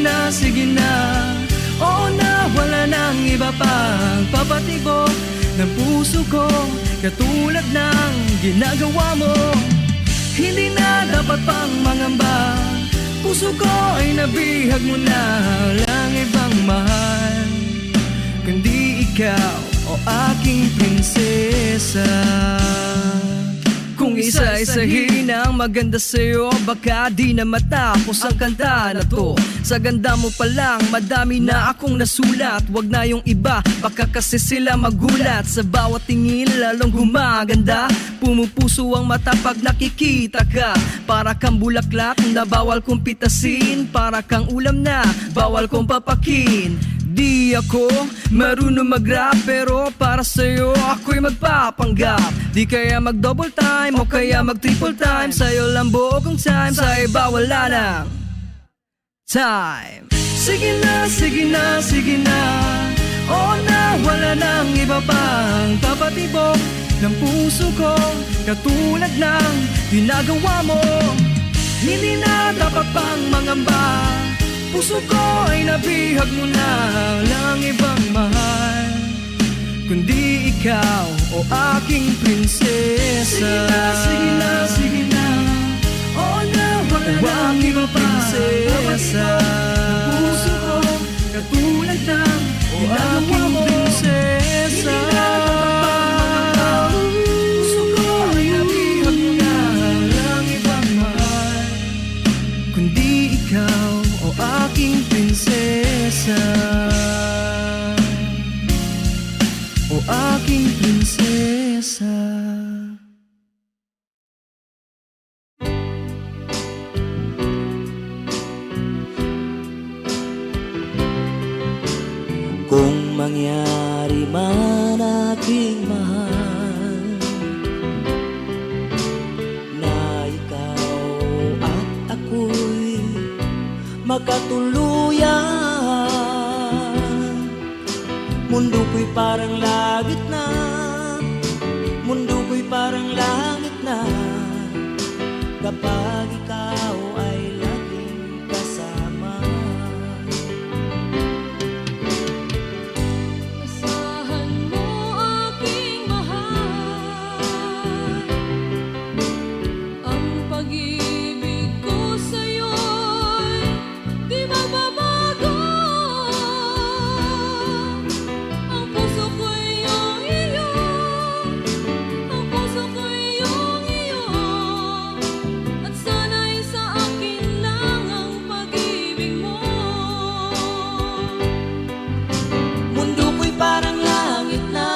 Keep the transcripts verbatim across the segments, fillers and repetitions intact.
Na, sige na. Oo na, wala nang iba pang papatibok ng puso ko, katulad ng ginagawa mo. Hindi na dapat pang mangamba. Puso ko ay nabihag mo na, lang ibang mahal, kundi ikaw, o aking prinsesa. Kung isa-isahin ang maganda sa'yo, baka di na matapos ang kanta na to. Sa ganda mo pa lang, madami na akong nasulat. Wag na yung iba, baka kasi sila magulat. Sa bawat tingin, lalong gumaganda. Pumupuso ang mata pag nakikita ka. Para kang bulaklak na bawal kong pitasin. Para kang ulam na bawal kong papakin. Di ako marunong mag-rap, pero para sa'yo ako'y magpapanggap. Di kaya mag-double time o kaya mag-triple time. Sa'yo lang buo kong time, sa iba wala nang time. Sige na, sige na, sige na. Oo na, wala nang iba pang papatibok ng puso ko, katulad ng ginagawa mo. Hindi na dapat pang mangamba. Puso ko ay nabihag mo na, lang ibang mahal, kundi ikaw, o aking prinsesa. Sige na, sige na, sige na. Oo na, wala O na aking iba pa. Prinsesa. Ang puso ko, katulad ng O ginagawa aking mo. Prinsesa. Hindi na dapat pang mangamba. Puso ko ay nabihag mo na, lang ibang mahal, kundi ikaw, o aking prinsesa. O aking prinsesa. Kung mangyari man, aking mahal, na ikaw at ako'y magkatuluyan, mundo ko'y parang langit na, mundo ko'y parang langit na, kapag ikaw ay laging kasama. Asahan mo, aking mahal, ang pag-ibig ko sa'yo'y di magbabago. Ang puso ko'y iyong iyo, ang puso ko'y iyong iyo, at sana'y sa akin lang ang pag-ibig mo. Mundo ko'y parang langit na,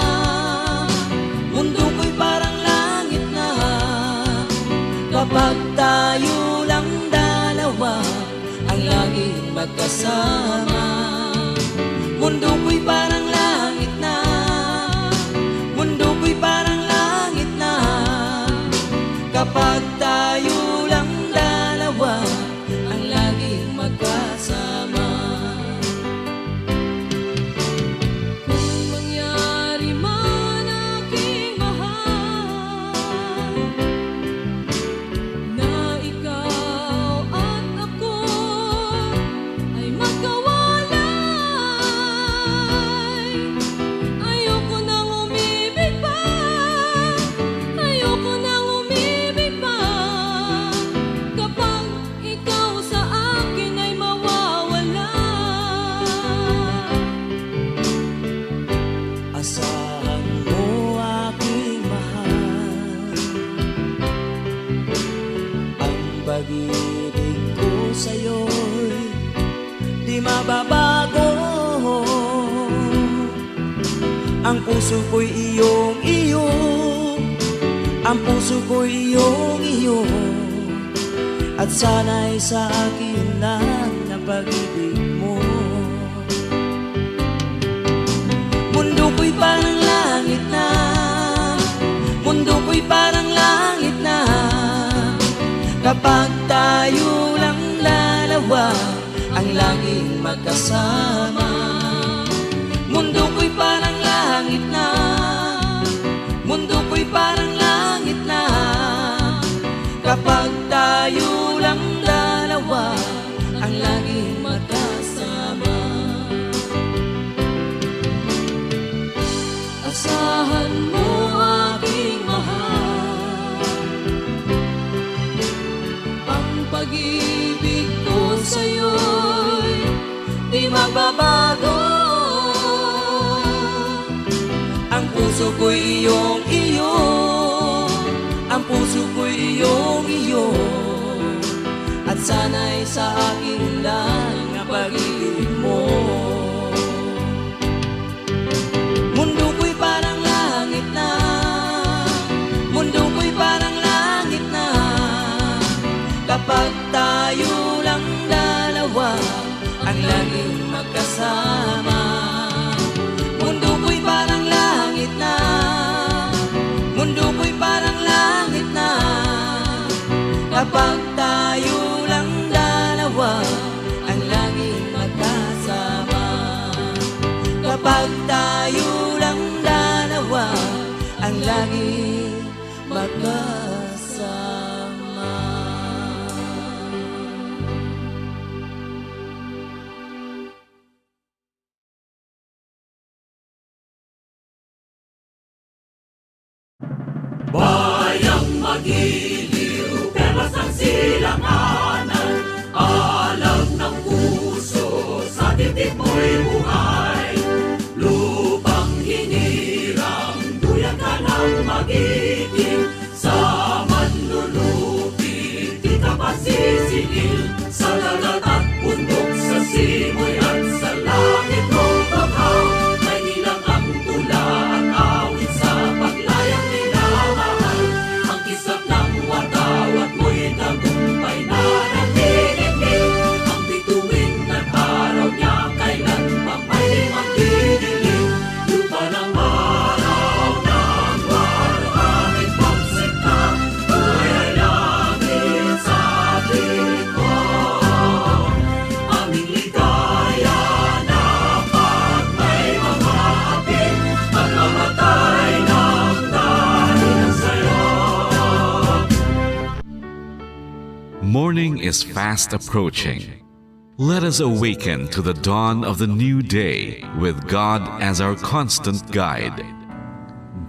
mundo ko'y parang langit na, kapag tayo lang dalawa ang laging magkasama. Mundo ko'y parang langit na, mundo ko'y parang langit na, kapag tayo lang dalawa ang laging magkasama. Kung mangyari man, aking mahal, na ikaw at ako ay magkawalay, ayoko nang umibig pa, ayoko nang umibig pa. Kapag ikaw sa akin ay mawawala. Asahan mo, aking mahal, ang pag-ibig ko sa'yo'y di mababago. Ang puso ko'y iyong iyo, ang puso ko'y iyong iyo, at sana'y sa akin lang ang pag-ibig mo. Mundo ko'y parang langit na, mundo ko'y parang langit na, kapag tayo lang dalawa ang laging magkasama. Mundo ko'y parang langit na, mundo ko'y parang langit na, kapag tayo lang dalawa ang laging magkasama. Pag-ibig ko sa'yo'y di magbabago. Ang puso ko'y iyong iyo, ang puso ko'y iyong iyo, at sana'y sa akin lang ang pag-ibig mo. Mundo ko'y parang langit na, mundo ko'y parang langit na, kapag tayo lang dalawa ang laging magkasama. Mundo ko'y parang langit na, mundo ko'y parang langit na, kapag tayo lang dalawa ang laging magkasama. Kapag tayo lang dalawa ang laging magkasama. Bayang magiliw, perlas ng silanganan, alam ng puso, sa titik mo'y buhay. Lupang hinirang, duyan ka ng magiting, sa manlulupi, di ka pasisingil, sa dagat at bundok, sa simoy at sa langit mo bughaw. May nilang ang tula at awit sa paglayang minamahal. Ang kisap ng watawat mo'y tagumpay na naniningil. Ang bituin at araw niya kailan pa may magdidilim. Lupa ng araw ng waluhangin pagsikta, buhay ay langit sa ating Aming ligaya na pag may mga hapit, pagkamatay ng dahil sa'yo. Morning is fast approaching. Let us awaken to the dawn of the new day with God as our constant guide.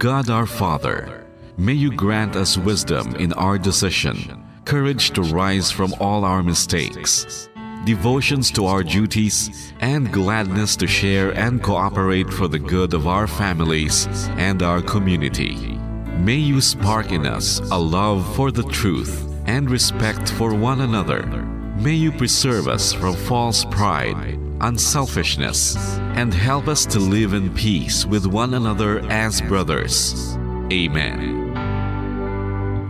God our Father, may you grant us wisdom in our decision, courage to rise from all our mistakes, devotions to our duties, and gladness to share and cooperate for the good of our families and our community. May you spark in us a love for the truth and respect for one another. May you preserve us from false pride, unselfishness, and help us to live in peace with one another as brothers. Amen.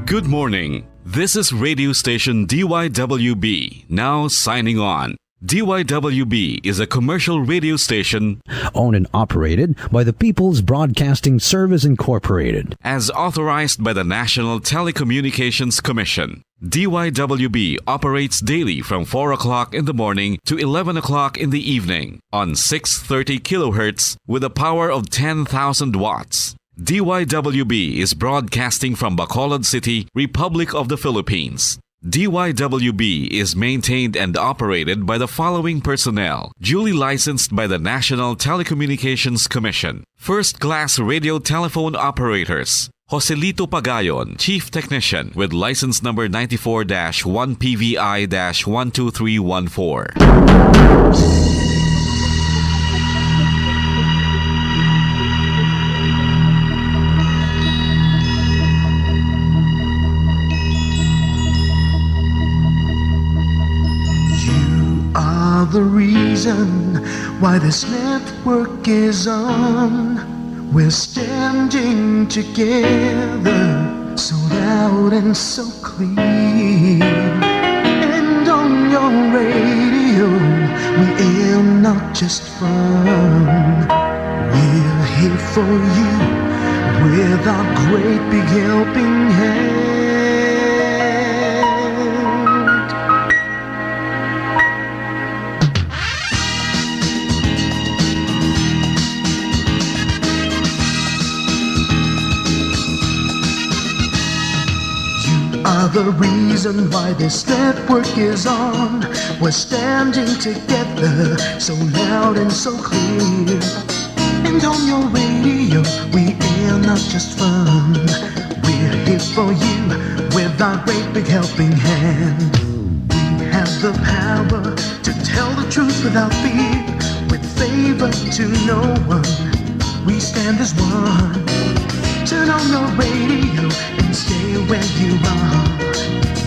Good morning. This is radio station D Y W B, now signing on. D Y W B is a commercial radio station owned and operated by the People's Broadcasting Service Incorporated. As authorized by the National Telecommunications Commission. D Y W B operates daily from four o'clock in the morning to eleven o'clock in the evening on six thirty kilohertz with a power of ten thousand watts. D Y W B is broadcasting from Bacolod City, Republic of the Philippines. D Y W B is maintained and operated by the following personnel, duly licensed by the National Telecommunications Commission. First-class radio telephone operators, Joselito Pagayon, Chief Technician, with license number ninety-four dash one P V I dash one two three one four. You are the reason why this network is on. We're standing together, so loud and so clear. And on your radio, we air not just fun. We're here for you with our great big helping hand. You are the reason why this network is on. We're standing together, so loud and so clear. And on your radio, we air not just fun. We're here for you with our great big helping hand. Have the power to tell the truth without fear, with favor to no one. We stand as one. Turn on the radio and stay where you are.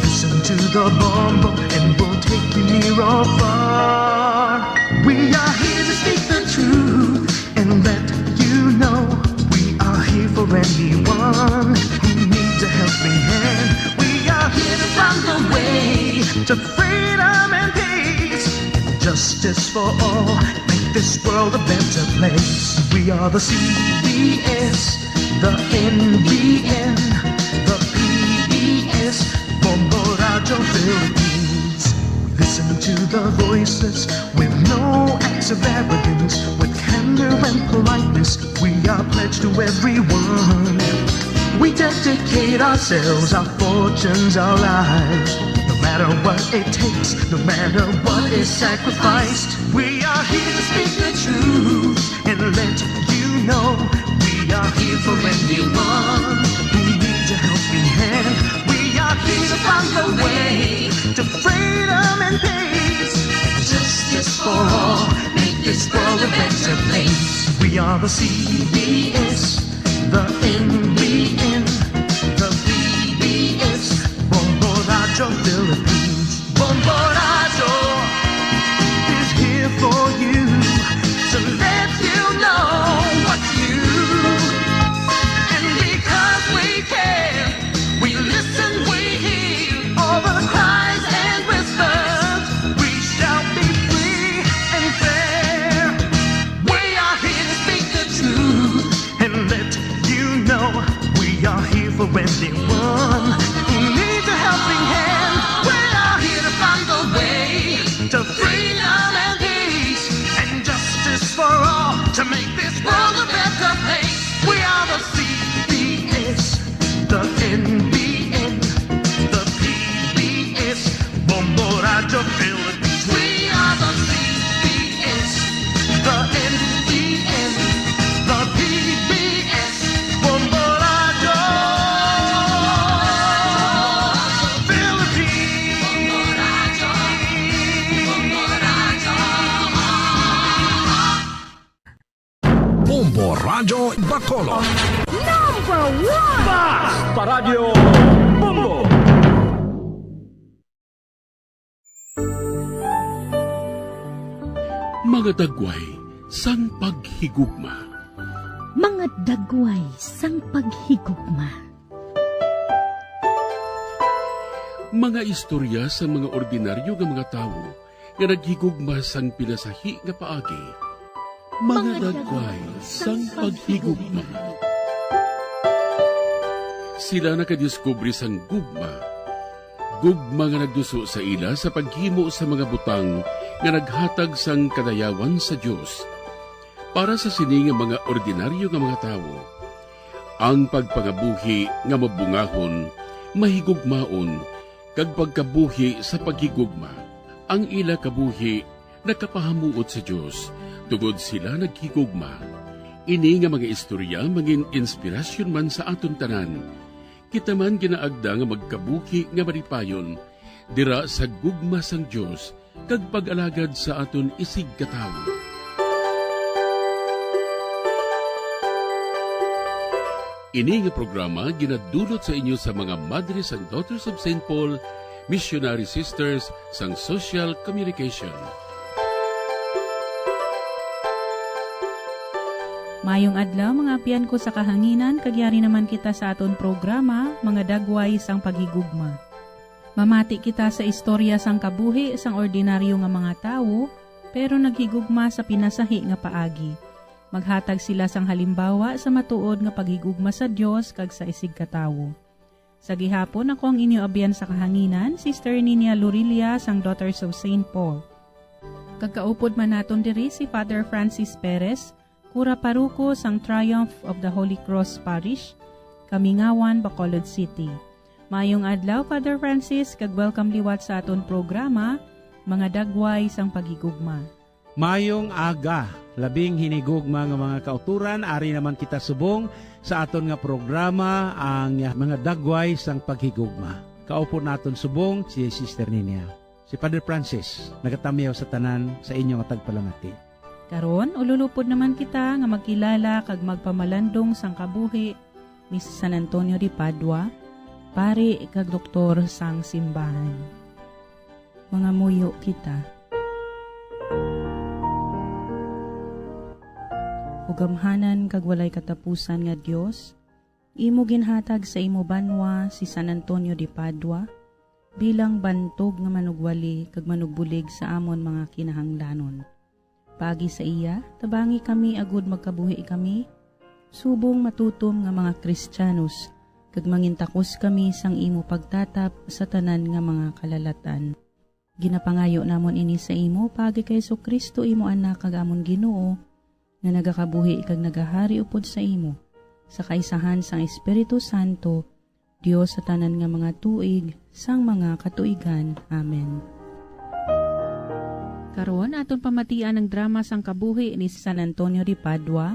Listen to the Bombo and we'll take you near or far. We are here to speak the truth and let you know we are here for anyone who needs a helping hand. We are here to find the way to freedom and peace. Justice for all, make this world a better place. We are the C B S, the N B N, the P B S, Bombo Radio Philippines. Listen to the voices with no acts of arrogance, with candor and politeness. We are pledged to everyone. We dedicate ourselves, our fortunes, our lives. No matter what it takes, no matter what is sacrificed, we are here to speak the truth and let you know we are here for anyone who needs a helping hand. We are here to find the way to freedom and peace and justice for all. Make this world a better place. We are the C B S, the N B N, the P B S, Bombo Radio Philippines. Bombo Radio is here for you to let you know what's new. And because we care, we listen, we hear all the cries and whispers. We shall be free and fair. We are here to speak the truth and let you know we are here for anyone who needs a helping hand. We are here to find the way to freedom and peace and justice for all, to make this world a better place. We are the C B S, the N B N, the P B S, Bombo Radio Philippines. We are the C B S, the N B N, the P B S, Bombo Radio Philippines. Bombo Radio Bacolod. Number one! Basta Radyo Bombo! Mga dagway sang paghigugma. Mga dagway sang paghigugma. Mga istorya sa mga ordinaryo nga mga tawo nga naghigugma sang pinasahi nga paagi. Mga dagway sang paghigugma. Sila nakadiskubre sang gugma. Gugma nga nagduso sa ila sa paghimo sa mga butang nga naghatag sang kadayawan sa Dios para sa sini nga mga ordinaryo nga mga tawo. Ang pagpangabuhi nga mabungahon, mahigugmaon, kag pagkabuhi sa paghigugma. Ang ila kabuhi nakapahamuot sa Dios, tungod sila naghigugma. Ini nga mga istorya mangin-inspirasyon man sa aton tanan. Kita man ginaagda nga magkabuhi nga malipayon dira sa gugma sang Dios kag pag-alagad sa aton isigkatawo. Ini nga programa ginadulot sa inyo sa mga Madre sang Daughters of Saint Paul, Missionary Sisters sang Social Communication. Mayong adlaw, mga abyan ko sa kahanginan, kag yari naman kita sa aton programa, Mga Dagway sang Paghigugma. Mamati kita sa istorya sang kabuhi sang ordinaryo nga mga tawo, pero naghigugma sa pinasahi nga paagi. Maghatag sila sang halimbawa sa matuod nga paghigugma sa Dios kag sa isigkatawo. Sa gihapon, ako ang inyo abyan sa kahanginan, Sister Ninia Lorilia sang Daughters of Saint Paul. Kag kaupod man naton diri si Father Francis Perez, Kura Paruko sang Triumph of the Holy Cross Parish, Kamingawan, Bacolod City. Mayong adlaw, Father Francis, kag welcome liwat sa aton programa, Mga Dagway sang Paghigugma. Mayong aga, labing hinigugma nga mga kauturan, ari naman kita subong sa aton nga programa, ang Mga Dagway sang Paghigugma. Kaupod naton subong si Sister Ninia. Si Father Francis nagatamyaw sa tanan sa inyo nga tagpalamati. Karon, ululupod naman kita nga magkilala kag magpamalandong sang kabuhi ni San Antonio de Padua, pari kag doktor sang simbahan. Mangamuyo kita. O gamhanan kag walay katapusan nga Dios, imo ginhatag sa imo banwa si San Antonio de Padua bilang bantog nga manugwali kag manugbulig sa amon mga kinahanglanon. Paagi sa iya, tabangi kami agud magkabuhi kami subong matutom nga mga Kristiyanos, kag mangintakos kami sang imo pagtatap sa tanan nga mga kalalatan. Ginapangayo namon ini sa imo paagi kay Jesu-Cristo, imo Anak kag amon Ginoo, nga nagakabuhi kag nagahari upod sa imo, sa kaisahan sang Espiritu Santo, Dios sa tanan nga mga tuig sang mga katuigan. Amen. Karon, aton pamatian ang drama sang kabuhi ni San Antonio de Padua,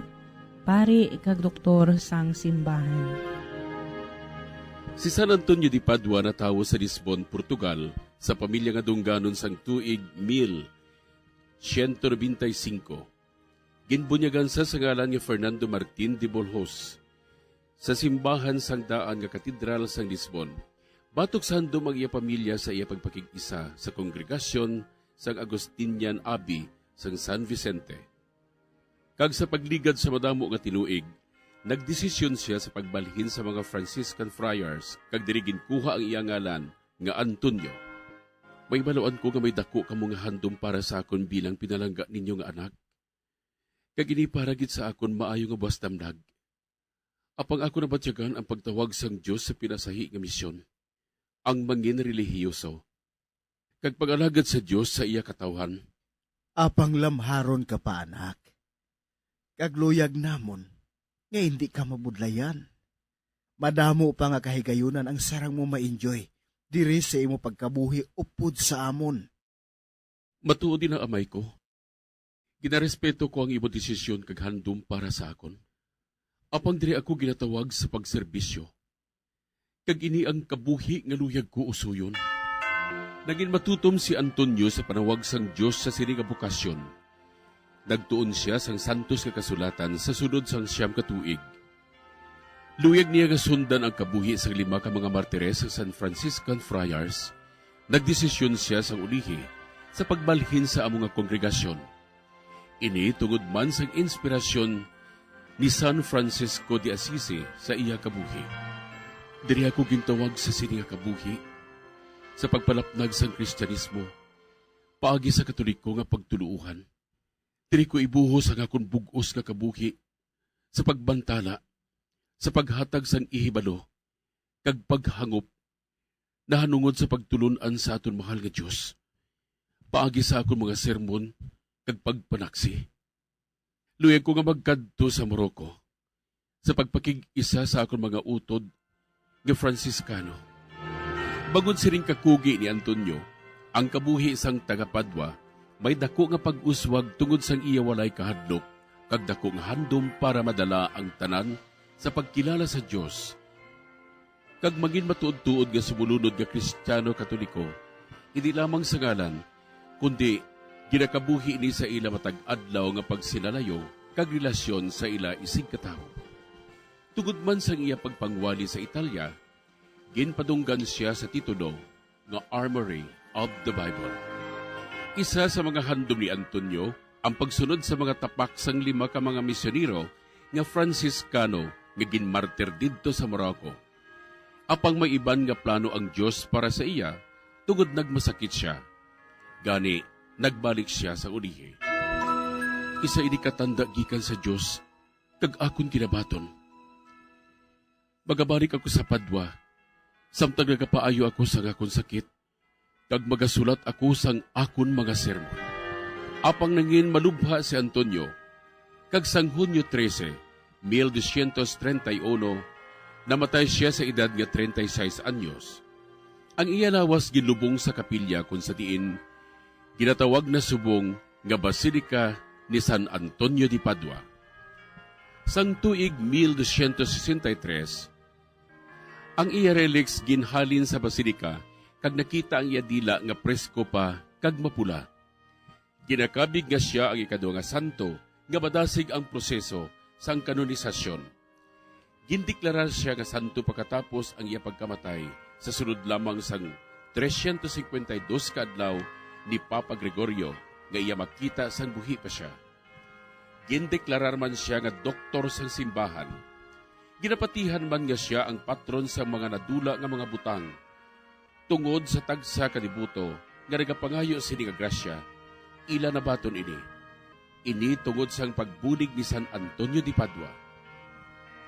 pari kag doktor sang simbahan. Si San Antonio de Padua natawo sa Lisbon, Portugal, sa pamilya nga dungganon sang tuig mil siyento nobenta y singko. Ginbunyagan sia sa ngalan nga Fernando Martin de Bolhos sa simbahan sang Daan nga Katedral sang Lisbon, batok sa handom ang iya pamilya sa iya pagpakig-isa sa kongregasyon sang Agustinian Abbey sang San Vicente. Kag sa pagligad sa madamo nga tinuig, nagdesisyon sia sa pagbalhin sa mga Franciscan friars, kag diri ginkuha ang iya ngalan nga Antonio. Mahibaluan ko nga may daku kamo nga handom para sa akon bilang pinalangga ninyo nga anak, kag ini para gid sa akon maayo nga buwas damlag. Apang ako nabatyagan ang pagtawag sang Dios sa pinasahi nga misyon, ang mangin relihiyoso, kag pag-alagad sa Dios sa iya katawhan. Apang lamharon ka pa, anak, kag luyag namon nga indi ka mabudlayan. Madamo pa nga kahigayunan ang sarang mo ma-enjoy diri sa imo pagkabuhi upod sa amon. Matuod ina, amay ko. Ginarespeto ko ang imo desisyon kag handom para sa akon. Apang diri ako ginatawag sa pagserbisyo, kag ini ang kabuhi nga luyag ko usuyon. Nangin matutom si Antonio sa panawag sang Dios sa sini nga bokasyon. Nagtuon sia sang santos nga kasulatan sa sulod sang siyam ka tuig. Luyag niya nga sundan ang kabuhi sang lima ka mga martires sang San Franciscan Friars, nagdesisyon sia sang ulihi sa pagbalhin sa amo nga kongregasyon. Ini tungod man sang inspirasyon ni San Francisco de Assisi sa iya kabuhi. Diri ako gintawag sa sini nga kabuhi, sa pagpalapnag sang Kristianismo, paagi sa Katoliko nga pagtuloohan. Diri ko ibuhos ang akon bug-os nga kabuhi sa pagbantala, sa paghatag sang ihibalo, kag paghangop nahanungod sa pagtulon-an sa aton mahal nga Dios, paagi sa akon mga sermon kag pagpanaksi. Luyag ko nga magkadto sa Morocco sa pagpakig-isa sa akon mga utod nga Franciscano. Bangod sining kakugi ni Antonio, ang kabuhi sang taga-Padua may daku nga pag-uswag tungod sang iya walay kahadlok kag daku nga handom para madala ang tanan sa pagkilala sa Dios. Kag mangin matuod-tuod nga sumulunod nga Kristiano Katoliko, hindi lamang sa ngalan, kundi ginakabuhi ini sa ila matag adlaw nga pagsinalayo kag relasyon sa ila isigkatawo. Tungod man sang iya pagpangwali sa Italia, ginpadunggan sia sa titulo nga Armory of the Bible. Isa sa mga handom ni Antonio ang pagsunod sa mga tapak sang lima ka mga misyonero nga Franciscano nga ginmartir didto sa Morocco. Apang may iban nga plano ang Dios para sa iya, tungod nagmasakit sia. Gani, nagbalik sia sa ulihi. Isa ini ka tanda gikan sa Dios, kag akon ginabaton. Magabalik ako sa Padua, samtang nagapaayo ako sa akon sakit, kag magasulat ako sang akon mga sermon. Apang nangin malubha si Antonio, kag sang Hunyo trese, mil doscientos treinta y uno, namatay sia sa edad nga treinta y seis anyos. Ang iya lawas ginlubong sa kapilya kon sa diin ginatawag na subong nga Basilica ni San Antonio de Padua. Sang tuig mil doscientos sesenta y tres, ang iya relics ginhalin sa Basilica kag nakita ang iya dila nga presko pa kag mapula. Ginakabig nga sia ang ikadua nga santo nga madasig ang proseso sang kanonisasyon. Gindeklarar sia nga santo pagkatapos ang iya pagkamatay sa sulod lamang sang trescientos cincuenta y dos ka adlaw ni Papa Gregorio nga iya makita sang buhi pa sia. Gindeklarar man sia nga doktor sang simbahan. Ginapatihan man nga sia ang patron sang mga nadula nga mga butang, tungod sa tagsa ka deboto nga nagapangayo sini nga grasya. Ila nabaton ini. Ini tungod sang pagbulig ni San Antonio de Padua.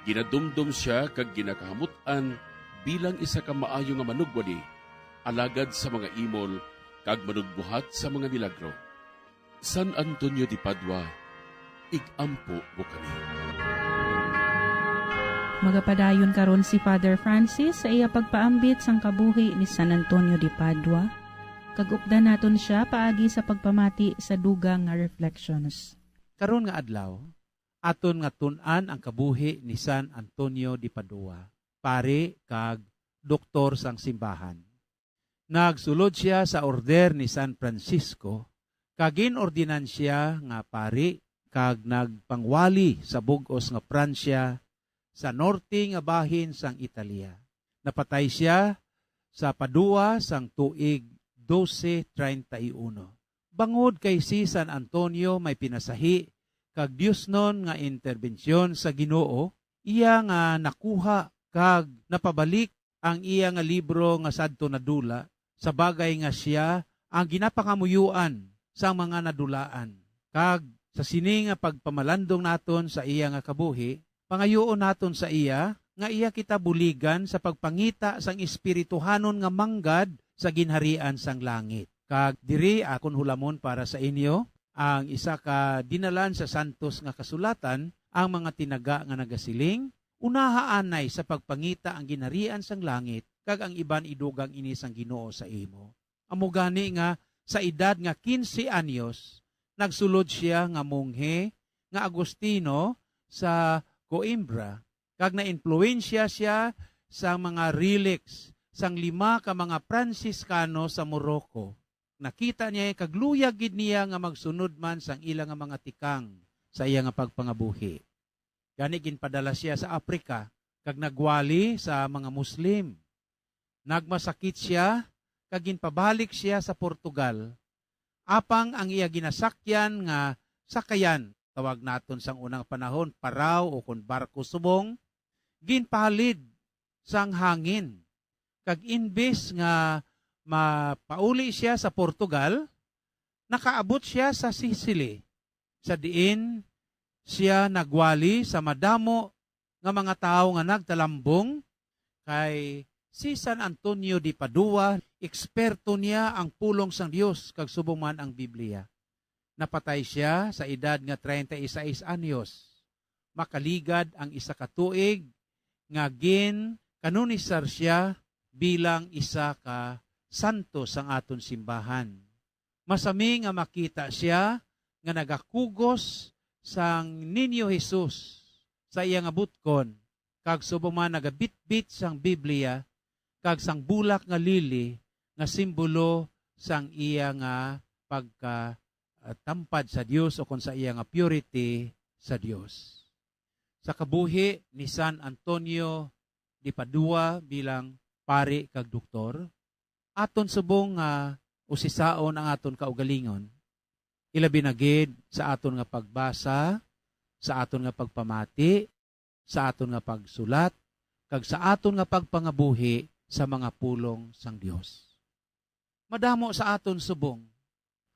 Ginadumdom sia kag ginakahamut-an bilang isa ka maayo nga manugwali, alagad sa mga imol, kag manugbuhat sa mga milagro. San Antonio de Padua, ig-ampo mo kami. Magapadayon karon si Father Francis sa iya pagpaambit sang kabuhi ni San Antonio de Padua, kag updan naton sia paagi sa pagpamati sa dugang nga reflections. Karon nga adlaw, aton nga tun-an ang kabuhi ni San Antonio de Padua, pari kag doktor sang simbahan. Nagsulod sia sa order ni San Francisco, kag gin-ordinan sia nga pari kag nagpangwali sa bug-os nga Pransya, sa norte nga bahin sang Italia. Napatay sia sa Padua sang tuig dose treinta y uno. Bangod kay si San Antonio may pinasahi kag diosnon nga interbensyon sa Ginoo, iya nga nakuha kag napabalik ang iya nga libro nga sadto nadula, sa bagay nga sia ang ginapangamuyoan sang mga nadulaan. Kag sa sini nga pagpamalandong naton sa iya nga kabuhi, pangayuon naton sa iya nga iya kita buligan sa pagpangita sang espirituhanon nga manggad sa ginharian sang langit. Kag diri akon hulamon para sa inyo ang isa ka dinalan sa santos nga kasulatan, ang mga tinaga nga nagasiling, "Unaha anay sa pagpangita ang ginharian sang langit, kag ang iban idugang ini sang Ginoo sa imo." Amo gani nga sa edad nga quince anyos, nagsulod sia nga monghe nga Agustino sa Coimbra, kag naimpluwensya sia sa mga relics sang lima ka mga Pransiskano sa Morocco. Nakita niya kag luyag gid niya nga magsunod man sang ila nga mga tikang sa iya nga pagpangabuhi. Gani ginpadala sia sa Africa kag nagwali sa mga Muslim. Nagmasakit sia kag ginpabalik sia sa Portugal, apang ang iya ginasakyan nga sakayan, tawag naton sang unang panahon, paraw o kon barko subong, ginpahalid sang hangin, kag imbes nga mapauli sia sa Portugal, nakaabot sia sa Sicily, sa diin sia nagwali sa madamo nga mga tawo nga nagtalambong kay si San Antonio de Padua. Eksperto niya ang pulong sang Dios kag subong man ang Biblia. Napatay sia sa edad nga treinta y seis anyos. Makaligad ang isa ka tuig nga gin-kanonisar sia bilang isa ka santo sang aton simbahan. Masami nga makita sia nga nagakugos sang Niño Jesus sa iya nga butkon, kag subong man nagabitbit sang Biblia kag sang bulak nga lili nga simbolo sang iya nga pagka, ah, tampad sa Dios, o kon sa iya nga purity sa Dios. Sa kabuhi ni San Antonio de Padua bilang pari kag doktor, aton subong nga usisaon ang aton kaugalingon, ilabi na gid sa aton nga pagbasa, sa aton nga pagpamati, sa aton nga pagsulat, kag sa aton nga pagpangabuhi sa mga pulong sang Dios. Madamo sa aton subong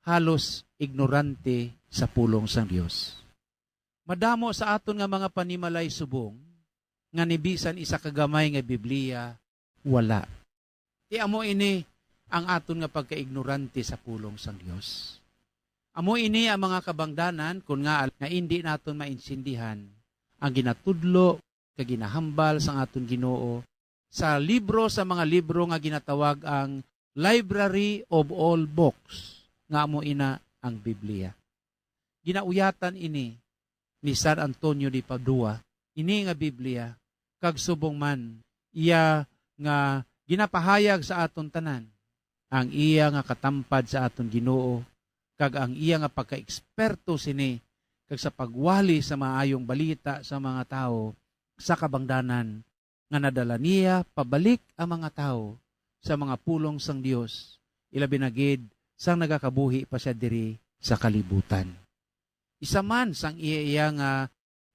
halos ignorante sa pulong sang Dios. Madamo sa aton nga mga panimalay subong nga ni bisan isa ka gamay nga Biblia, wala. Ti amo ini ang aton nga pagkaignorante sa pulong sang Dios. Amo ini ang mga kabangdanan, kun nga, nga indi naton maintindihan ang ginatudlo kag ginahambal sang aton Ginoo sa libro sa mga libro nga ginatawag ang Library of All Books, nga amo ina ang Biblia. Ginauyatan ini ni San Antonio de Padua, ini nga Biblia, kag subong man iya nga ginapahayag sa aton tanan. ang iya nga katampad sa aton Ginoo, kag ang iya nga pagkaeksperto sini, kag sa pagwali sa maayong balita sa mga tawo, sa kabangdanan nga nadala niya pabalik ang mga tawo sa mga pulong sang Dios, ilabi na gid sang nagakabuhi pa sia diri sa kalibutan. Isa man sang iya, iya nga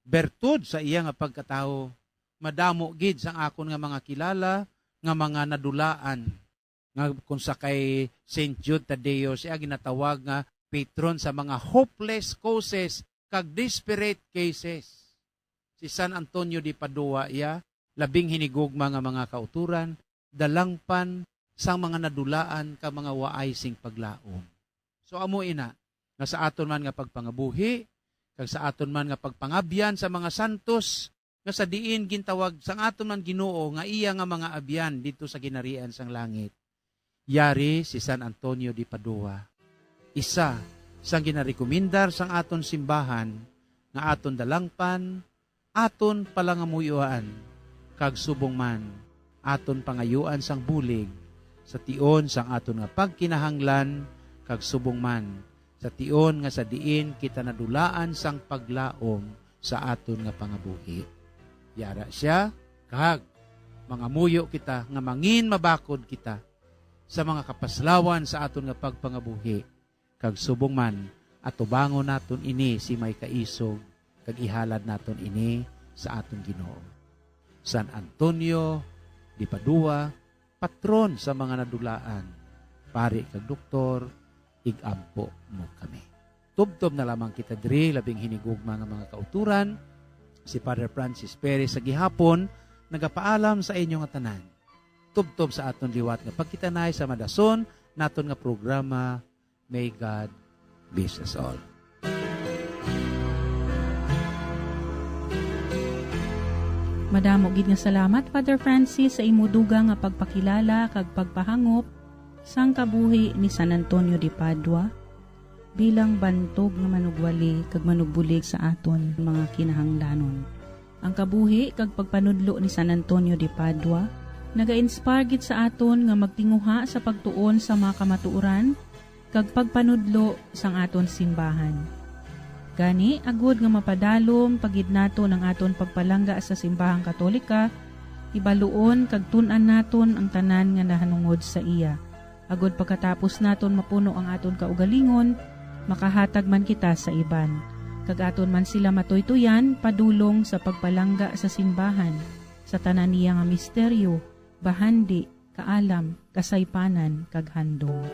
bertud sa iya nga pagkatawo, madamo gid sang akon nga mga kilala nga mga nadulaan, nga kung sa kay Saint Jude Tadeo, siya ginatawag nga patron sa mga hopeless causes kag desperate cases. Si San Antonio de Padua, iya, labing hinigugma nga mga kauturan, dalangpan sang mga nadulaan kag mga waay sing paglaom. So, amo ina, nga sa aton man nga pagpangabuhi, kag sa aton man nga pagpangabyan sa mga santos, nga sa diin gintawag sang aton man Ginoo nga iya nga mga abyan didto sa ginharian sang langit. Yari si San Antonio de Padua, isa sang ginarekomendar sang aton simbahan nga aton dalangpan, aton palangamuyoan, kag subong man aton pangayuan sang bulig sa tion sang aton nga pagkinahanglan, kag subong man sa tion nga sa diin kita nadulaan sang paglaom sa aton nga pangabuhi. Yara sia, kag mangamuyo kita nga mangin mabakod kita sa mga kapaslawan sa aton nga pagpangabuhi, kag subong man, atubangon naton ini si may kaisog, kag ihalad naton ini sa aton Ginoo. San Antonio de Padua, patron sa mga nadulaan, pari kag doktor, ig-ampo mo kami. Tubtob na lamang kita diri, labing hinigugma nga mga kauturan, si Father Francis Perez sa gihapon nagapaalam sa inyo nga tanan. Tubtob sa aton liwat nga pagkitanay sa madason naton nga programa, May God bless us all. Madamo gid nga salamat, Father Francis, sa imo dugang nga pagpakilala kag pagpahangop sang kabuhi ni San Antonio de Padua bilang bantog nga manugwali kag manugbulig sa aton mga kinahanglanon. Ang kabuhi kag pagpanudlo ni San Antonio de Padua naga-inspire gid sa aton nga magtinguha sa pagtuon sa mga kamatuoran kag pagpanudlo sang aton simbahan. Gani, agod nga mapadalom pa gid naton ang aton pagpalangga sa Simbahang Katolika, hibaluon kag tun-an naton ang tanan nga nahanungod sa iya, agod pagkatapos naton mapuno ang aton kaugalingon, makahatag man kita sa iban, kag aton man sila matuytoyan padulong sa pagpalangga sa simbahan, sa tanan niya nga misteryo, bahandi, kaalam, kasaypanan, kag handom.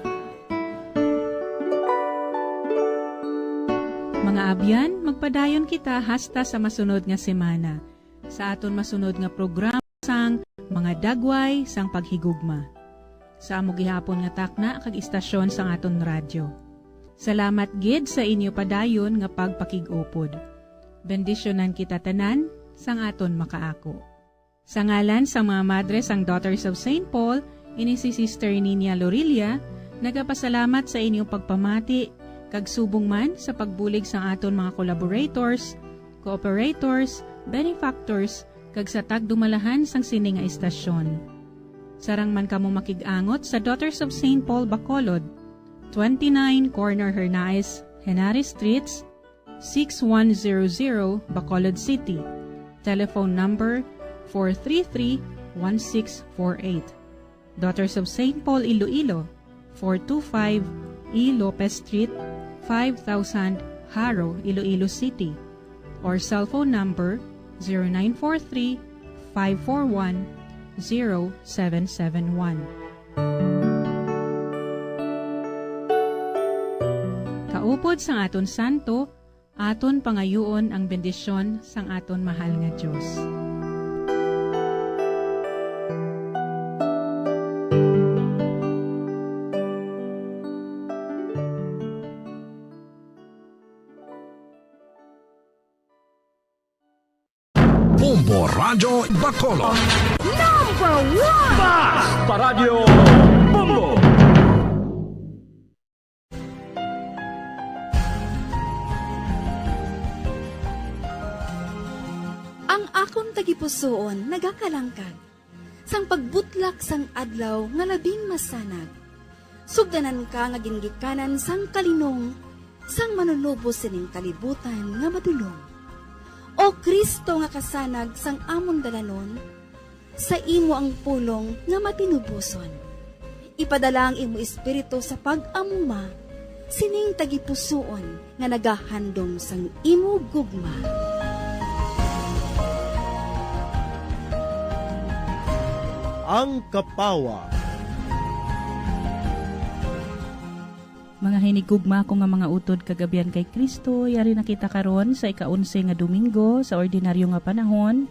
Mga abyan, magpadayon kita hasta sa masunod nga semana, sa aton masunod nga programa sang Mga Dagway sang Paghigugma, sa amo gihapon nga takna kag istasyon sang aton radyo. Salamat gid sa inyo padayon nga pagpakig-upod. Bendisyonan kita tanan sang aton makaako. Sa ngalan sang mga madre sang Daughters of Saint Paul, ini si Sister Nina Lorilla, nagapasalamat sa inyong pagpamati, kag subong man sa pagbulig sang aton mga collaborators, cooperators, benefactors, kag sa tagdumalahan sang sini nga istasyon. Sarang man kamo makig-angot sa Daughters of Saint Paul Bacolod, twenty-nine Corner Hernaez, Henares Streets, six one zero zero, Bacolod City. Telephone number four three three, one six four eight. Daughters of Saint Paul Iloilo, four two five E Lopez Street, five thousand, Jaro, Iloilo City. Or cellphone number zero nine four three, five four one, zero seven seven one. Kaupod sang aton santo, aton pangayuon ang bendisyon sang aton mahal nga Dios. Bombo Radyo Bacolod. Number one! Basta Radyo Bombo! Ang akon tagipusoon nagakalangkag sang pagbutlak sang adlaw nga labing masanag. Sugdanan ka nga gingikanan sang kalinong sang Manunubos sining kalibutan nga madulom. O Cristo nga kasanag sang amon dalanon, sa imo ang pulong nga matinuboson. Ipadala ang imo Espiritu sa pag-amuma sining tagipusoon nga nagahandom sang imo gugma. Ang Kapawa. Mga hinigugma ko nga mga utod kag abyan kay Cristo, yari na kita karon sa ika-onse nga Domingo sa ordinaryo nga panahon,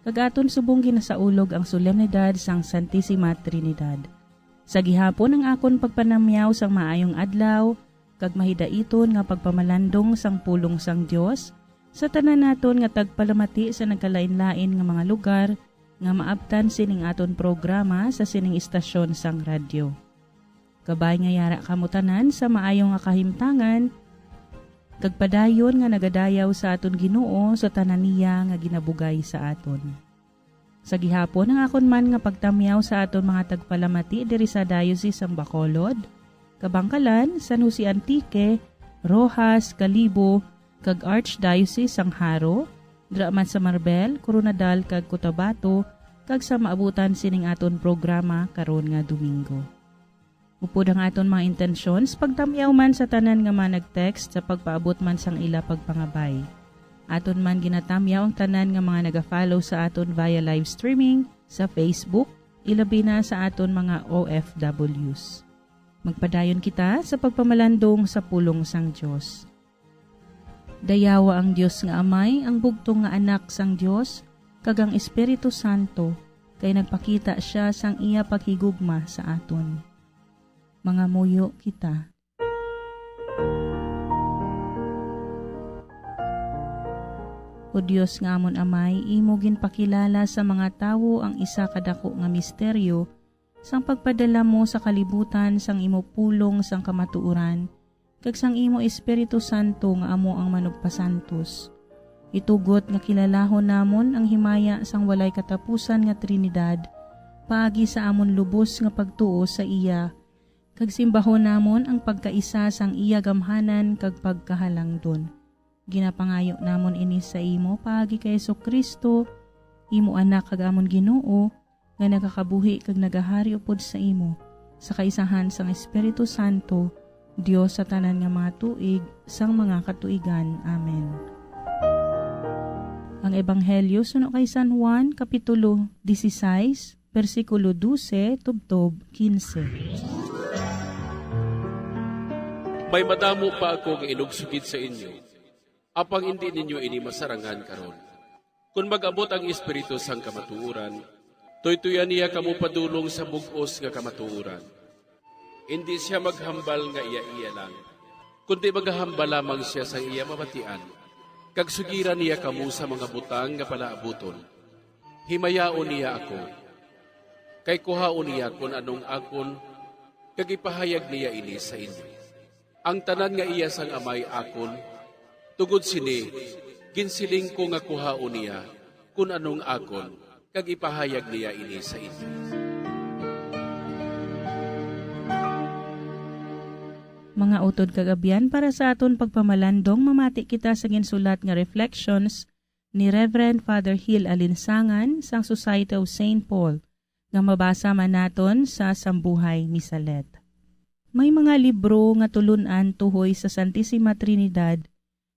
kag aton subong ginasaulog ang solemnidad sang Santisima Trinidad. Sa gihapon ang akon pagpanamyaw sang maayong adlaw, kag mahidaiton nga pagpamalandong sang pulong sang Dios sa tanan naton nga tagpalamati sa nagkalain-lain nga mga lugar nga maabtan sining aton programa sa sining istasyon sang radyo. Kabay nga yara kamo tanan sa maayo nga kahimtangan, kag padayon nga nagadayaw sa aton Ginoo sa tanan niya nga ginabugay sa aton. Sa gihapon ang akon man nga pagtamyaw sa aton mga tagpalamati diri sa Diocese sang Bacolod, Kabangkalan, San Jose Antique, Roxas, Kalibo, kag Archdiocese sang Jaro, dira man sa Marbel, Koronadal, kag Cotabato, kag sa maabutan sining aton programa karon nga Domingo. Upod ang aton mga intensyon sa pagtamyaw man sa tanan nga mga nag-text sa pagpaabot man sang ila pagpangabay. Aton man ginatamyaw ang tanan nga mga naga-follow sa aton via live streaming sa Facebook, ilabi na sa aton mga O F Ws. Magpadayon kita sa pagpamalandong sa pulong sang Dios. Dayawa ang Dios nga Amay, ang bugtong nga Anak sang Dios, kag ang Espiritu Santo, kay nagpakita sia sang iya paghigugma sa aton. Mangamuyo kita. O Dios nga amon Amay, imo ginpakilala sa mga tawo ang isa ka dako nga misteryo sang pagpadala mo sa kalibutan sang imo pulong sang kamatuoran kag sang imo Espiritu Santo nga amo ang manugpasantos. Itugot nga kilalahon namon ang himaya sang walay katapusan nga Trinidad paagi sa amon lubos nga pagtuo sa iya, kag simbahon namon ang pagkaisa sang iya gamhanan kag pagkahalangdon. Ginapangayo namon ini sa imo paagi kay Jesu-Cristo, imo Anak kag amon Ginoo, nga nagakabuhi kag nagahari upod sa imo, sa kaisahan sang Espiritu Santo, Dios sa tanan nga mga tuig sang mga katuigan. Amen. Ang Ebanghelyo suno kay San Juan, Kapitulo dieciséis, bersikulo doce tubtob quince. May madamo pa ako nga inugsugid sa inyo, apang indi ninyo ini masarangan karon. Kon mag-abot ang Espiritu sang kamatuoran, tuytuyan niya kamo padulong sa bug-os nga kamatuoran. Indi sia maghambal nga iya-iya lang, kundi magahambal lamang sia sang iya mabatian, kag sugiran niya kamo sa mga butang nga palaabuton. Himayaon niya ako, kay kuhaon niya kon anong akon, kag ipahayag niya ini sa inyo. Ang tanan nga iya sang Amay akon, tungod sini, ginsiling ko nga kuhaon niya kon anong akon, kag ipahayag niya ini sa inyo. Mga utod kag abyan, para sa aton pagpamalandong, mamati kita sa ginsulat nga reflections ni Reverend Father Gil Alinsangan sang Society of Saint Paul, nga mabasa man naton sa Sambuhay Misalet. May mga libro nga tulun-an tuhoy sa Santisima Trinidad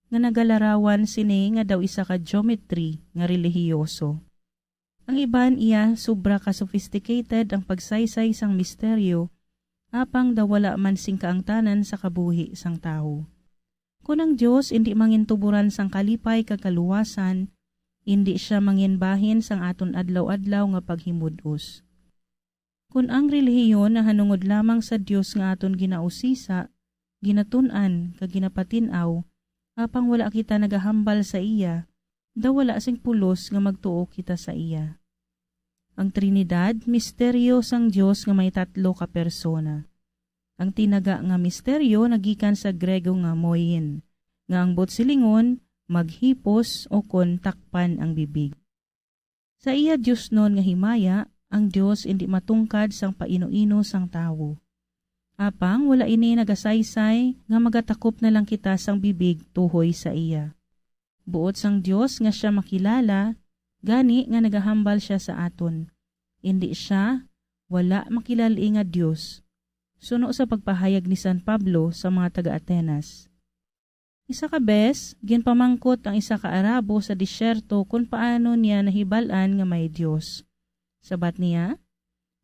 nga nagalarawan sini nga daw isa ka geometry nga relihiyoso. Ang iban iya sobra ka sophisticated ang pagsaysay sang misteryo, apang daw wala man sing kaangtanan sa kabuhi sang tawo. Kon ang Dios indi mangintuboran sang kalipay kag kaluwasan, indi sia manginbahin sang aton adlaw-adlaw nga paghimud-os. Kon ang relihiyon nahanungod lamang sa Dios nga aton ginausisa, ginatun-an, kag ginapatin-aw, apang wala kita nagahambal sa iya, daw wala sing pulos nga magtuo kita sa iya. Ang Trinidad, misteryo sang Dios nga may tatlo ka persona. Ang tinaga nga misteryo nagikan sa Grego nga moi'in, nga ang buot-silingon, maghipos ukon takpan ang bibig. Sa iya diosnon nga himaya, ang Dios indi matungkad sang paino-ino sang tawo. Apang wala ini nagasaysay nga magatakop na lang kita sang bibig tuhoy sa iya. Buot sang Dios nga sia makilala, gani nga nagahambal sia sa aton. Indi sia wala makilal-i nga Dios, suno sa pagpahayag ni San Pablo sa mga taga-Atenas. Isa ka bes, ginpamangkot ang isa ka Arabo sa disyerto kon paano niya nahibal-an nga may Dios. Sabat niya,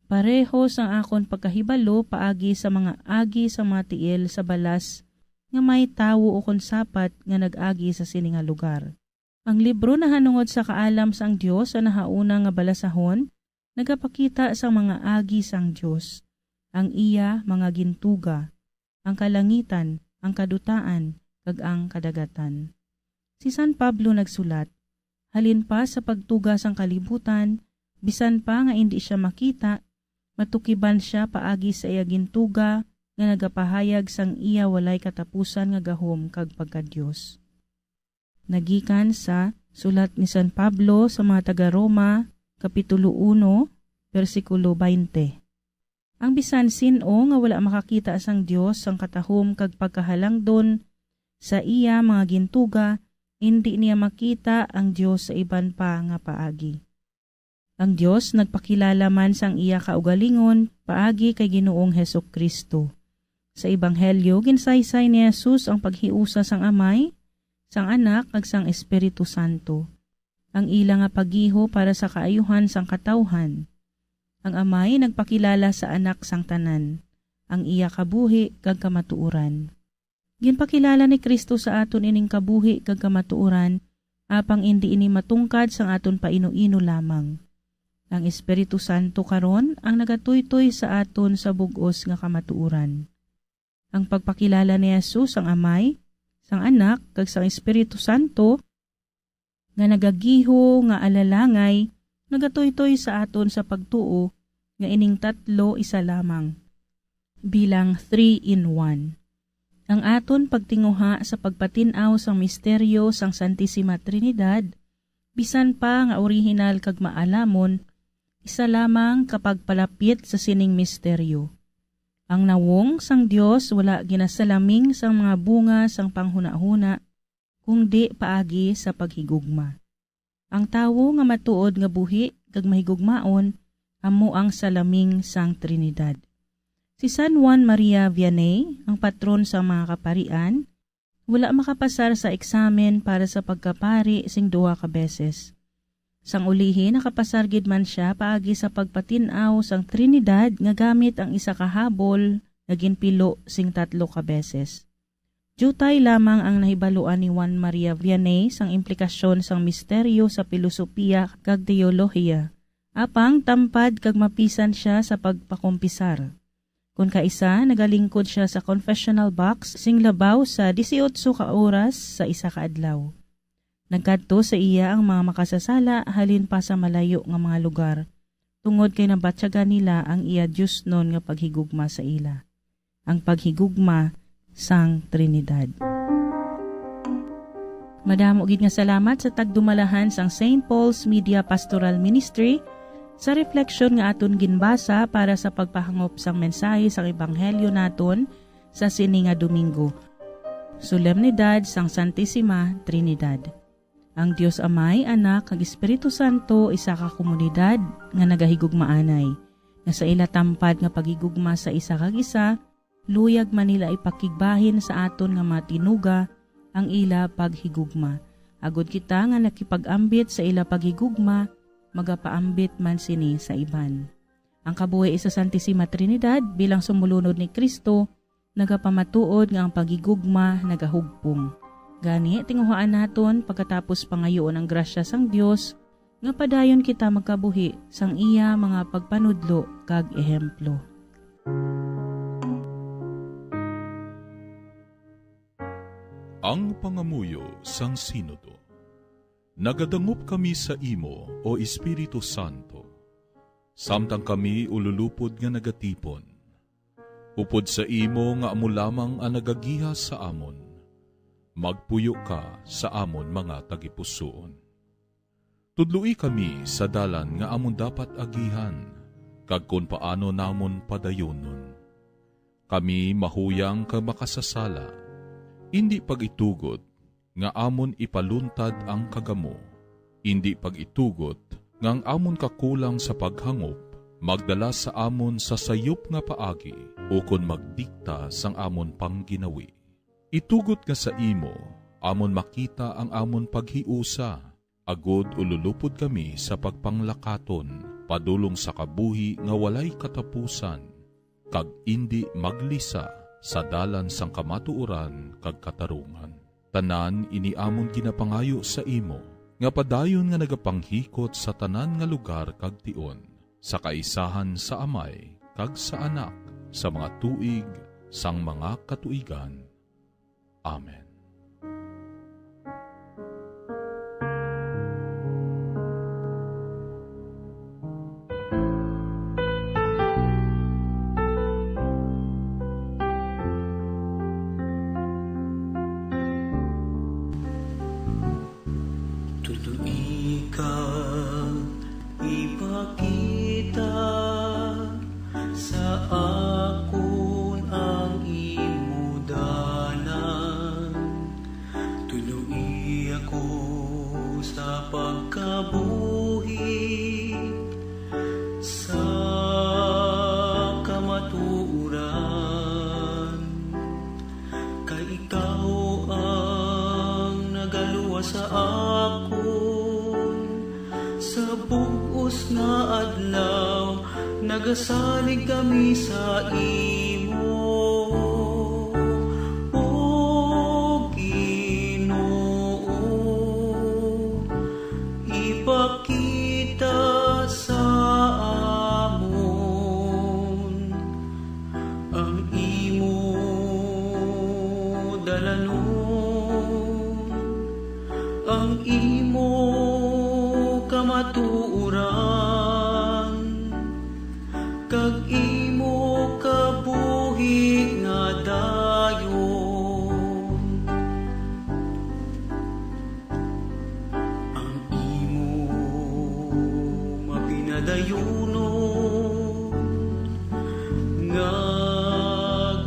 "Pareho sang akon pagkahibalo paagi sa mga agi sa mga tiil sa balas nga may tawo ukon sapat nga nag-agi sa sini nga lugar." Ang libro nahanungod sa kaalam sang Dios sa nahauna nga balasahon nagapakita sang mga agi sang Dios, ang iya mga gintuga, ang kalangitan, ang kadutaan, kag ang kadagatan. Si San Pablo nagsulat, "Halin pa sa pagtuga sang kalibutan, bisan pa nga indi sia makita, matukiban sia paagi sa iya gintuga nga nagapahayag sang iya walay katapusan nga gahom kag pagka-Dios." Nagikan sa sulat ni San Pablo sa mga taga-Roma, Kapitulo uno, bersikulo twenty. Ang bisan sin-o nga wala makakita sang Dios sang katahom kag pagkahalangdon sa iya mga gintuga, indi niya makita ang Dios sa iban pa nga paagi. Ang Dios nagpakilala man sang iya kaugalingon paagi kay Ginoong Jesu-Cristo. Sa Ebanghelyo, ginsaysay ni Jesus ang paghiusa sang Amay, sang Anak, kag sang Espiritu Santo. Ang ila nga pagiho para sa kaayuhan sang katawhan. Ang Amay nagpakilala sa Anak sang tanan, ang iya kabuhi kag kamatuoran. Ginpakilala ni Cristo sa aton ining kabuhi kag kamatuoran, apang indi ini matungkad sang aton paino-ino lamang. Ang Espiritu Santo karon ang nagatuytoy sa aton sa bug-os nga kamatuoran. Ang pagpakilala ni Jesus sang Amay, sang Anak, kag sang Espiritu Santo nga nagagiho nga alalangay, nagatuytoy sa aton sa pagtuo nga ining tatlo isa lamang, bilang three in one. Ang aton pagtinguha sa pagpatin-aw sang misteryo sang Santisima Trinidad, bisan pa nga orihinal kag maalamon, isa lamang ka pagpalapit sa sining misteryo. Ang nawong sang Dios wala ginasalaming sang mga bunga sang panghunahuna, kundi paagi sa paghigugma. Ang tawo nga matuod nga buhi kag mahigugmaon amo ang salaming sang Trinidad. Si San Juan Maria Vianney, ang patron sang mga kaparian, wala makapasar sa eksamen para sa pagkapari sing duha ka beses. Sang ulihi, nakapasar gid man sia paagi sa pagpatin-aw sang Trinidad nga gamit ang isa ka habol nga ginpilo sing tatlo ka beses. Diutay lamang ang nahibaluan ni Juan Maria Vianney sang implikasyon sang misteryo sa pilosopiya kag teolohiya, apang tampad kag mapisan sia sa pagpakumpisar. Kon kaisa, nagalingkod sia sa confessional box sing labaw sa dieciocho ka oras sa isa ka adlaw. Nagkadto sa iya ang mga makasasala halin pa sa malayo nga mga lugar, tungod kay nabatyagan nila ang iya diosnon nga paghigugma sa ila, ang paghigugma sang Trinidad. Madamo gid nga salamat sa tagdumalahan sang Saint Paul's Media Pastoral Ministry sa refleksyon nga aton ginbasa para sa pagpahangop sang mensahe sang Ebanghelyo naton sa sini nga Domingo, Solemnidad sang Santisima Trinidad. Ang Dios Amay, Anak, kag Espiritu Santo, isa ka komunidad nga nagahigugmaanay, nga sa ila tampad nga paghigugma sa isa kag isa, luyag man nila ipakigbahin sa aton nga mga tinuga ang ila paghigugma, agod kita nga nakipag-ambit sa ila paghigugma, magapaambit man sini sa iban. Ang kabuhi sa Santisima Trinidad bilang sumulunod ni Cristo nagapamatuod nga ang paghigugma nagahugpong. Gani, tinguhaan naton pagkatapos pangayuon ang grasya sang Dios nga padayon kita magkabuhi sang iya mga pagpanudlo kag ehemplo. Ang pangamuyo sang Sinodo. Nagadangop kami sa imo, O Espiritu Santo, samtang kami ululupod nga nagatipon. Upod sa imo nga amo lamang ang nagagiha sa amon, magpuyo ka sa amon mga tagipusoon. Tudloi kami sa dalan nga amon dapat agihan, kag kon paano namon padayonon. Kami mahuyang kag makasasala. Indi pag-itugot nga amon ipaluntad ang kagamo. Indi pag-itugot nga ang amon kakulang sa paghangop magdala sa amon sa sayop nga paagi ukon magdikta sang amon pangginawi. Itugot nga sa imo amon makita ang amon paghiusa, agod ululupod kami sa pagpanglakaton padulong sa kabuhi nga walay katapusan, kag indi maglisa sa dalan sang kamatuoran kag katarungan. Tanan ini amon ginapangayo sa imo, nga padayon nga nagapanghikot sa tanan nga lugar kag tion, sa kaisahan sa Amay kag sa Anak, sa mga tuig sang mga katuigan. Amen. Tudo ika ipakita sa akon ang imo dalan. Tunoi ako sa pagkabuhi sa kamatuoran, kay ikaw ang nagaluwas sa akon. Sa bug-os nga adlaw, nagasalig kami sa imo, O Ginoo. Ipakita sa amon ang imo dalanon, ang imo kamatuoran, kag imo kabuhi nga dayon. Ang imo mapinadayunon nga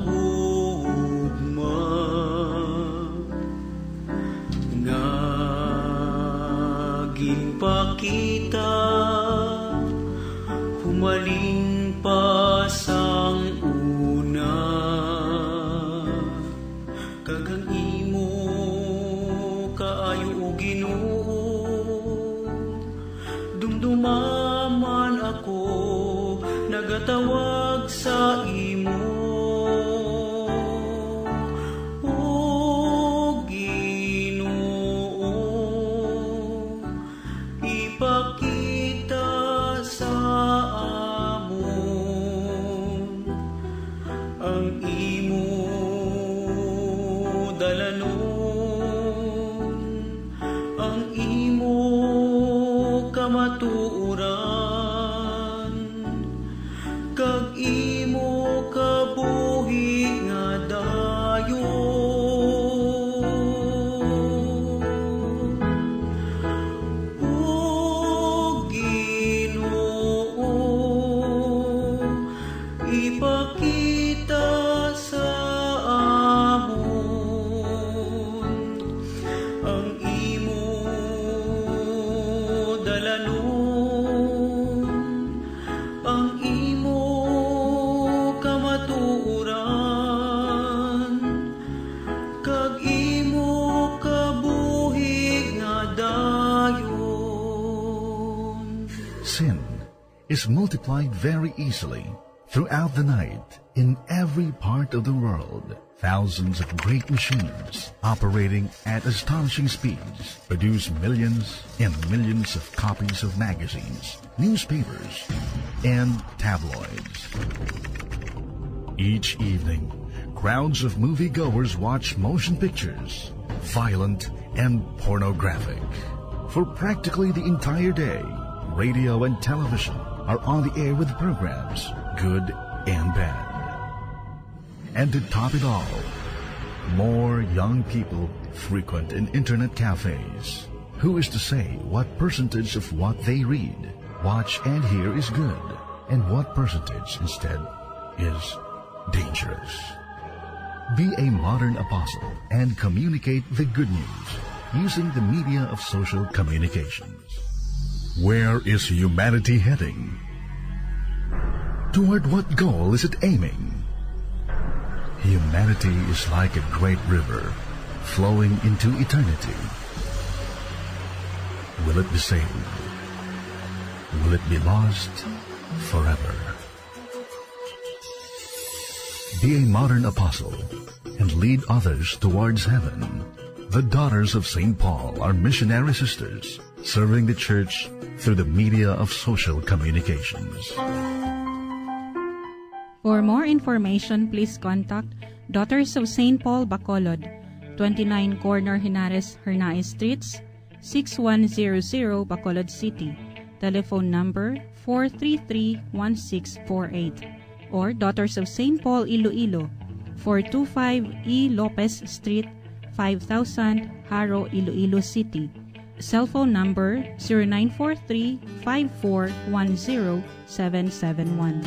gugma nga ginpakita humalin pa sang una, kag ang imo kaayo, O Ginoo, dumduma man ako nagatawag sa imo, O Ginoo. Ipakita sa amon ang imo dalanon, ang imo kamatuoran, kag imo kabuhi nga dayon. O Ginoo, ipakita sa amon ang imo dalanon, ang imo kamatuoran, kag imo kabuhi nga dayon. Sin is multiplied very easily throughout the night in every part of the world. Thousands of great machines operating at astonishing speeds produce millions and millions of copies of magazines, newspapers, and tabloids. Each evening, crowds of moviegoers watch motion pictures, violent and pornographic. For practically the entire day, radio and television are on the air with programs, good and bad. And to top it all, more young people frequent in internet cafes. Who is to say what percentage of what they read, watch, and hear is good, and what percentage instead is dangerous. Be a modern apostle and communicate the good news using the media of social communications. Where is humanity heading? Toward what goal is it aiming? Humanity is like a great river flowing into eternity. Will it be saved? Will it be lost forever? Be a modern apostle and lead others towards heaven. The Daughters of Saint Paul are missionary sisters serving the church through the media of social communications. For more information, please contact Daughters of Saint Paul Bacolod, twenty-nine Corner Henares Hernaez Streets, six one zero zero, Bacolod City. Telephone number four three three one six four eight. Or Daughters of Saint Paul Iloilo, four two five E Lopez Street, five thousand, Jaro, Iloilo City. Cellphone number zero nine four three five four one zero seven seven one.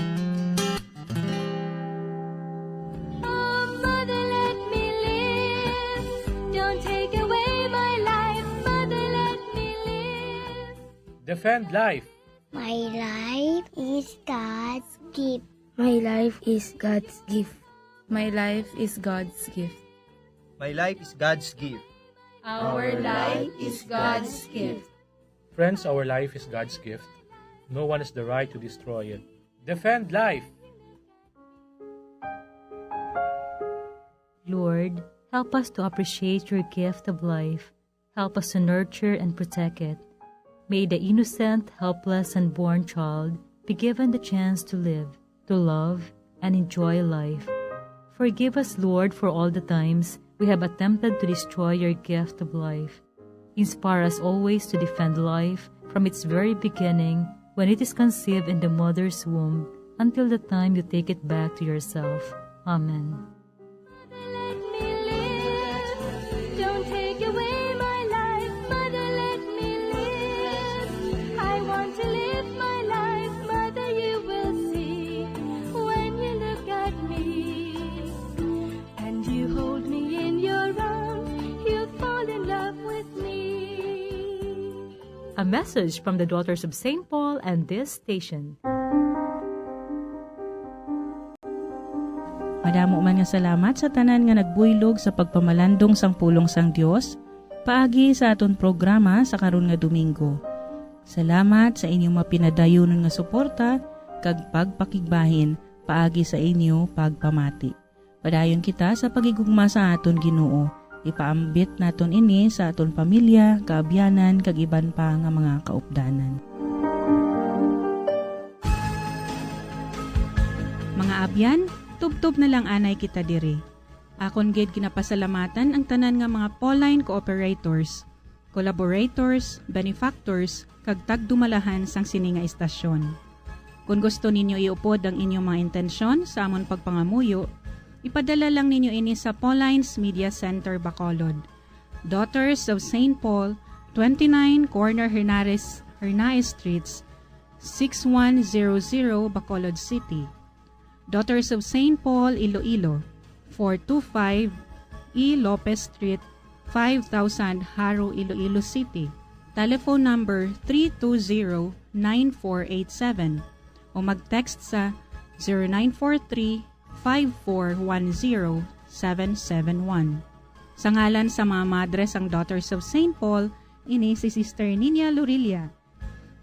Oh, mother, let me live. Don't take away my life. Mother, let me live. Defend life. My life is God's gift. My life is God's gift. My life is God's gift. My life is God's gift. Our life is God's gift. Friends, our life is God's gift. No one has the right to destroy it. Defend life. Lord, help us to appreciate your gift of life. Help us to nurture and protect it. May the innocent, helpless, unborn child be given the chance to live, to love, and enjoy life. Forgive us, Lord, for all the times we have attempted to destroy your gift of life. Inspire us always to defend life from its very beginning, when it is conceived in the mother's womb, until the time you take it back to yourself. Amen. Let me live. Don't take away my life, mother, let me live. I want to live my life, mother, you will see. When you look at me and you hold me in your arms, you'll fall in love with me. A message from the Daughters of Saint Paul and this station. Madamo man nga salamat sa tanan nga nagbuylog sa pagpamalandong sang pulong sang Dios paagi sa aton programa sa karon nga Domingo. Salamat sa inyong mapinadayunon nga suporta kag pagpakigbahin paagi sa inyo pagpamati. Padayon kita sa paghigugma sa aton Ginoo. Ipaambit naton ini sa aton pamilya, kaabyanan, kag iban pa nga mga kaupdanan. Mga abyan, tubtob na lang anay kita diri. Akon gid ginapasalamatan ang tanan nga mga Pauline cooperators, collaborators, benefactors, kag tagdumalahan sang sini nga istasyon. Kon gusto ninyo iupod ang inyong mga intensyon sa amon pagpangamuyo, ipadala lang ninyo ini sa Pauline's Media Center, Bacolod, Daughters of Saint Paul, twenty-nine Corner Hernares, Hernaez Streets, six one zero zero, Bacolod City. Daughters of Saint Paul, Iloilo, four two five E Lopez Street, five thousand, Jaro, Iloilo City. Telephone number three two zero nine four eight seven o mag-text sa zero nine four three five four one zero seven seven one. Sa ngalan sa mga madre sang Daughters of Saint Paul, ini si Sister Nina Lorilla.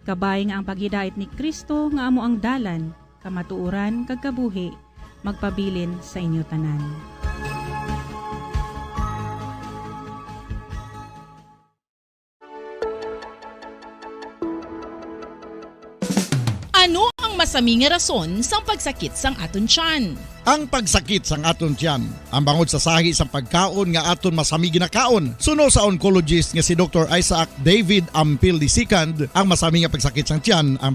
Kabay nga ang paghidait ni Cristo nga amo ang dalan, kamatuoran, kag kabuhi, magpabilin sa inyo tanan. Ano ang masami nga rason sang pagsakit sang aton tiyan? Ang pagsakit sang aton tiyan, ang bangod sa sahi sang pagkaon nga aton masami ginakaon. Suno sa oncologist nga si Doktor Isaac David Ampil the second, ang masami nga pagsakit sang tiyan, ang